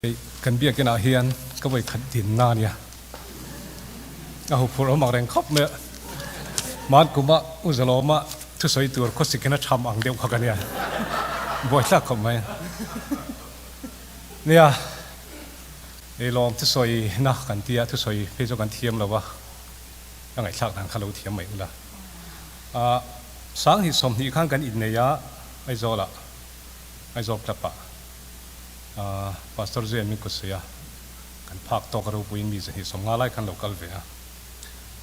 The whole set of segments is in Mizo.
Hei kan biakin ah hian ka vawi khat din na ania, a huphurh awm ang reng khawp mai a, hman kuma U Zalawma thusawi tur khawsik hian a tham ang deuh kha ka nia, buaithlak khawp mai. Nia, ei lawm thusawi na kan tia, thusawi phei chu kan thiam lo a, ka ngaihthlak dan kha lo thiam mai ula. Sanghnih 20 khan kan innei a, Aizawl ah, Aizawl club ah. Pastor Zuian min kut sawi a, kan phak tawk a ropuiin mi zahnih 50 lai khan lo kal ve a.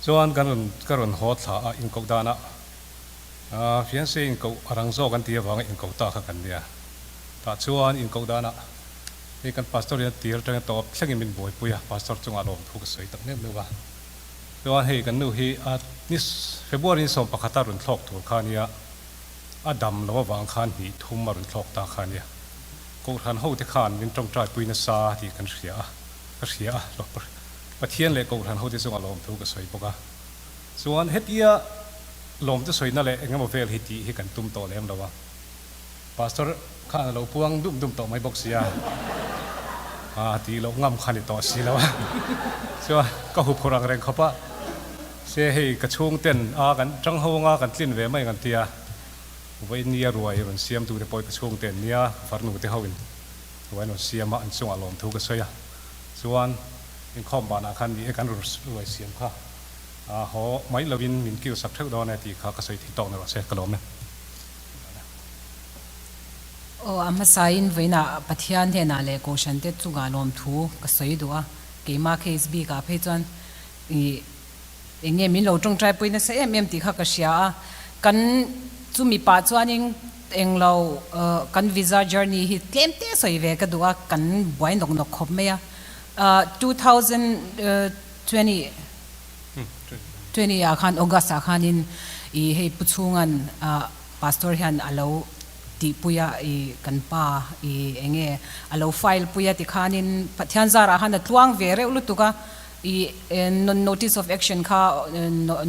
Chuan kan rawn ka rawn haw thla a inkoh danah fiancé inkoh a rang zawk an ti avanga inkoh ta kha kan nia. Tah chuan inkoh danah hei kan Pastor in a tir atangin tawp thlengin min buaipui a, Pastor chungah lawmthu ka sawi tak neuh neuh a. Chuan hei kan nu hi a ni February ni 11 a rawn thlawk tur kha ania, a dam lo avang khan hnih thum a rawn thlawk ta kha ania. Kohhran hote khan min tawngtaipui nasa tih kan hria a, ka hria a, Pathian leh Kohhran hote chungah lawmthu ka sawi bawk a. Chuan hetia lawmthu sawina leh engemaw vel hi tih hi kan tum tawh lem lo a, Pastor khan a lo puang dum dum tawh mai bawk sia, a tih loh ngam kha ni tawh si lo a. Chuan ka huphurh ang reng khawp a, se hei ka chhungten a kan tang ho anga kan tlin ve mai kan ti a. Vawiin nia ruai rawn siam tute pawh i ka chhungte an nia, farnu te ho in ruai an rawn siam a, an chungah lawmthu ka sawi a. Chuan inkhawm banah khan ni e kan ruai siam kha haw mai lovin min kil sak theuh dawn e tih kha ka sawi thei tawk na rawh se, ka lawm e. Aw, a hmasain vawiinah Pathian hnenah leh Kohhran te chungah lawmthu ka sawi duh a, keimah case bikah phei chuan ih Eng nge min lo tawngtai pui nasa em em tih kha ka hria a, kan chumi pah chuanin eng lo kan visa journey hi tlem te sawi ve ka duh a, kan buai nawk nawk khawp mai a. 2020 20 ah khan August ah khanin ih hei Pu Chhunga'n Pastor hian a lo tihpui a ih kan pa ih eng nge a lo file pui a tikhanin Pathian zarah khan a tluang ve reuh lutuk a. I notice of action kha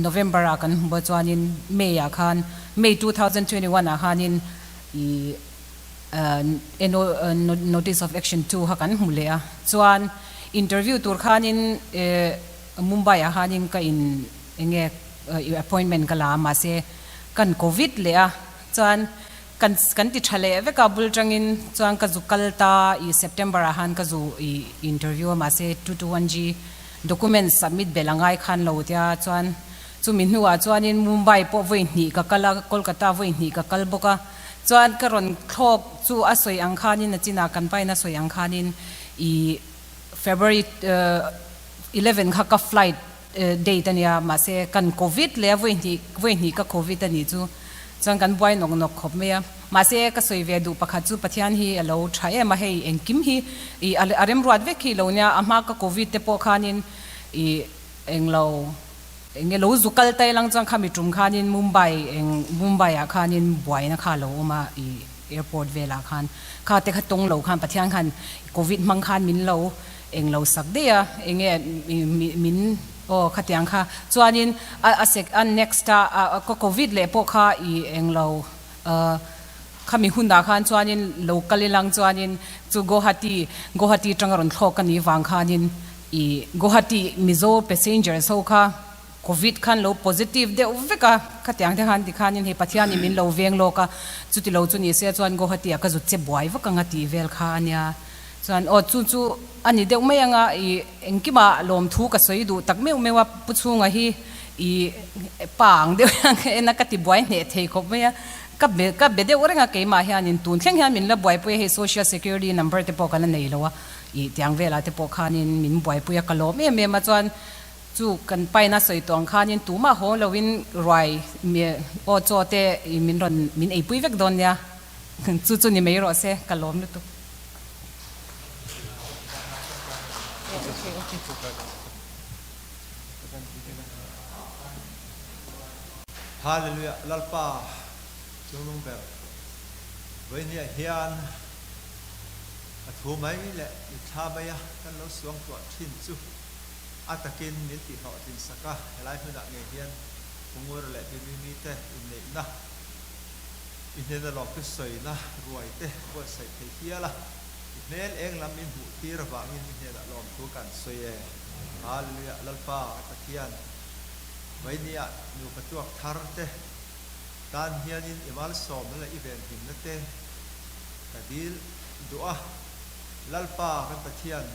November ah kan hmu a chuanin May ah khan May 2021 ah khanin i notice of action 2 kha kan hmu leh a chuan interview tur khanin Mumbai ah khanin ka in enge appointment ka la a mahse kan covid leh a chuan Kan kan ti tha leh vek a, bul tangin chuan ka zu kal ta i September ah khan ka zu i interview a mahse 221G document submit belh a ngai khan lo tia chuan chumi hnuah chuanin Mumbai pawh vawi hnih ka kal a, Kolkata vawi hnih ka kal bawk a, chuan ka rawn thlawk chu a sawi ang khanin a chinah kan pain a sawi ang khanin i February 11 kha ka flight date a nia mahse kan covid leh a vawi hnih vawi hnih ka covid a nih chu chuan kan buai nawk nawk khawp mai a mahse ka sawi ve duh pakhat chu Pathian hi a lo tha em a hei engkim hi ih a remruat vek hi lo nia a hma ka covid te pawh khanin ih englo enge lo zu kal tai lang chuan khami tum khanin Mumbai eng Mumbai ah khanin buaina kha a lo awm a ih airport velah khan kha te kha tawng lo khan Pathian khan covid hmang khan min lo Eng lo sak daih a, enge min aw khatiang kha chuanin a sek a next a ka covid leh pawh kha i eng lo khami hunah khan chuanin lo kal ilang chuanin chu Guwahati Guwahati tanga rawn thlawk ka nih vang khanin i Guwahati Mizo passengers ho kha covid khan lo positive deuh vek a khatiang te khan tikhanin hei Pathianin min lo veng lawk a chuti lo chu ni se chuan Guwahati ah ka zut che buai vak anga tih vel kha ania. Chuan aw chu chu a ni deuh mai anga i engkimah lawmthu ka sawi duh tak meuh meuh a, Pu Chhunga hi i pa ang deuh hian ka en a, ka ti buai hneh thei khawp mai a, ka be ka be deuh reng a keimah hianin tun thleng hian min la buaipui a, hei social security number te pawh ka la nei lo a, i tiang velah te pawh khanin min buaipui a, ka lawm em em a, chuan chu kan paina sawi tawh ang khanin tumah haw loin ruai aw chaw te i min rawn min eipui vek dawn nia, chu chu ni mai rawh se, ka lawm lutuk. Hallelujah Lalpa chungnung ber vawinia hian a thu mai leh mithla maia kan lo suang tuah thin chu a takin min tihhlawhtlin sak a, helai hmunah ngei hian Pungur leh Mimimi te inneihna i hnena lawmthu sawina ruai te buatsaih thei hial a. hmel eng lam min hmuh tir avangin i hnenah lawmthu kan sawi e. Hallelujah Lalpa ka Pathian, Vainia nupa tuak thar te tan hianin i malsawmna leh i venhimna te ka dil duh a. Lalpa kan Pathian,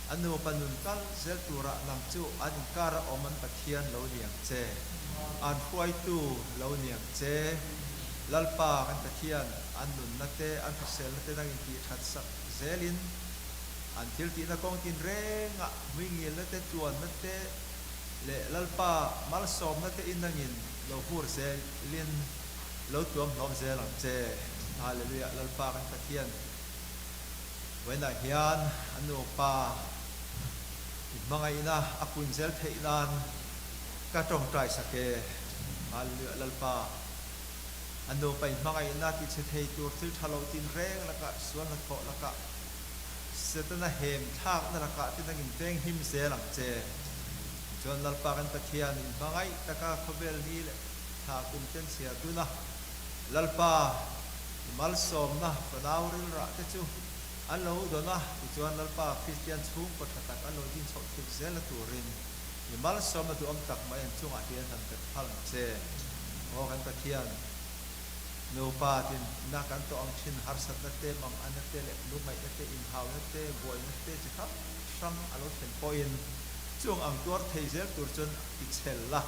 an nupa nun kal zel turah nang chu an inkar a awm an Pathian lo ni ang che, an hruaitu lo ni ang che. Lalpa kan Pathian, an nunna te, an hriselna te dangin tih that sak zelin an thil tihna kawng tinrengah hmuingilna te, tuanna te leh Lalpa malsawmna te inangin lo vur zelin lo tuam hlawm zel ang che. Hallelujah Lalpa kan Pathian vawiinah hian a nupa i hmangaihna a pun zel theih nan ka tawngtai sak e. Hallelujah Lalpa a nupa i hmangaihna ti chhe thei tur thil tha lo tinreng lakah sual hnathawh lakah Setana hem thlakna lakah te dangin veng him zel ang che. Tichuan Lalpa kan Pathian in hmangaih taka khawvel ni leh thla kum ten chhiar dun a, Lalpa i malsawmna fanau rilrah te chu an lo dawn a, tichuan Lalpa Kristian chhungkaw tha tak an lo din chhoh thik zel na turin i malsawmna duhawm tak mai an chungah hian han pek phal ang che. Aw kan Pathian! Nupa tin na kan tawh ang thin harsatna te, manganna te leh lungaihna te, inhauna te, buaina te chi hrang hrang a lo thlen pawhin chung ang tuar thei zel tur chuan i chhel la.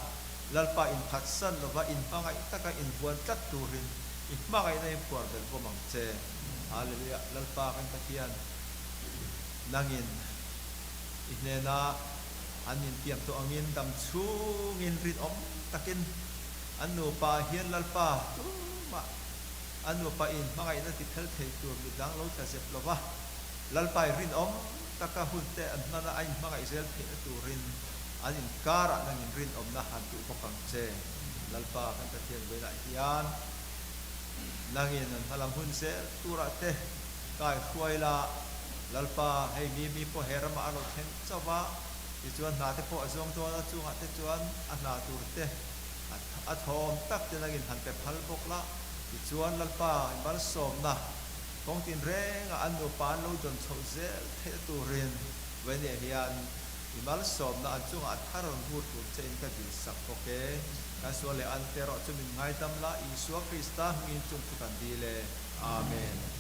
Lalpa inphatsan lova inhmangaih taka invuan tlat turin i hmangaihna in phuar belh bawm ang che. Hallelujah! Lalpa kan Pathian, nangin i hnena an intiam tawh angin dam chhungin rinawm takin An nupa hian Lalpa tumah an nupa in hmangaihna ti phel thei tur midang lo tla zep lova, Lalpa i rinawm taka hun te an hmana a inhmangaih zel theihna turin an inkarah nangin rinawmna han duh bawk ang che. Lalpa kan Pathian vawiinah hian nangin an hmalam hun zel turah te kai hruai la, Lalpa hei mi mi pawh he ramah a lo thleng chauh va, Tichuan hna te pawh a zawng dawn a, chungah te chuan a hna tur te a thawm tak te nangin han pe phal bawk la. Tichuan Lalpa i malsawmna kawng tinrengah an nupa an lo dawn chhoh zel theih turin Vainia hian i malsawmna an chungah a thar rawn vur tur che in ka dil sak bawk e. Kan sual leh an te erawh chu min ngaidam la, Isua Krista hmingin chung chu kan dil e. Amen.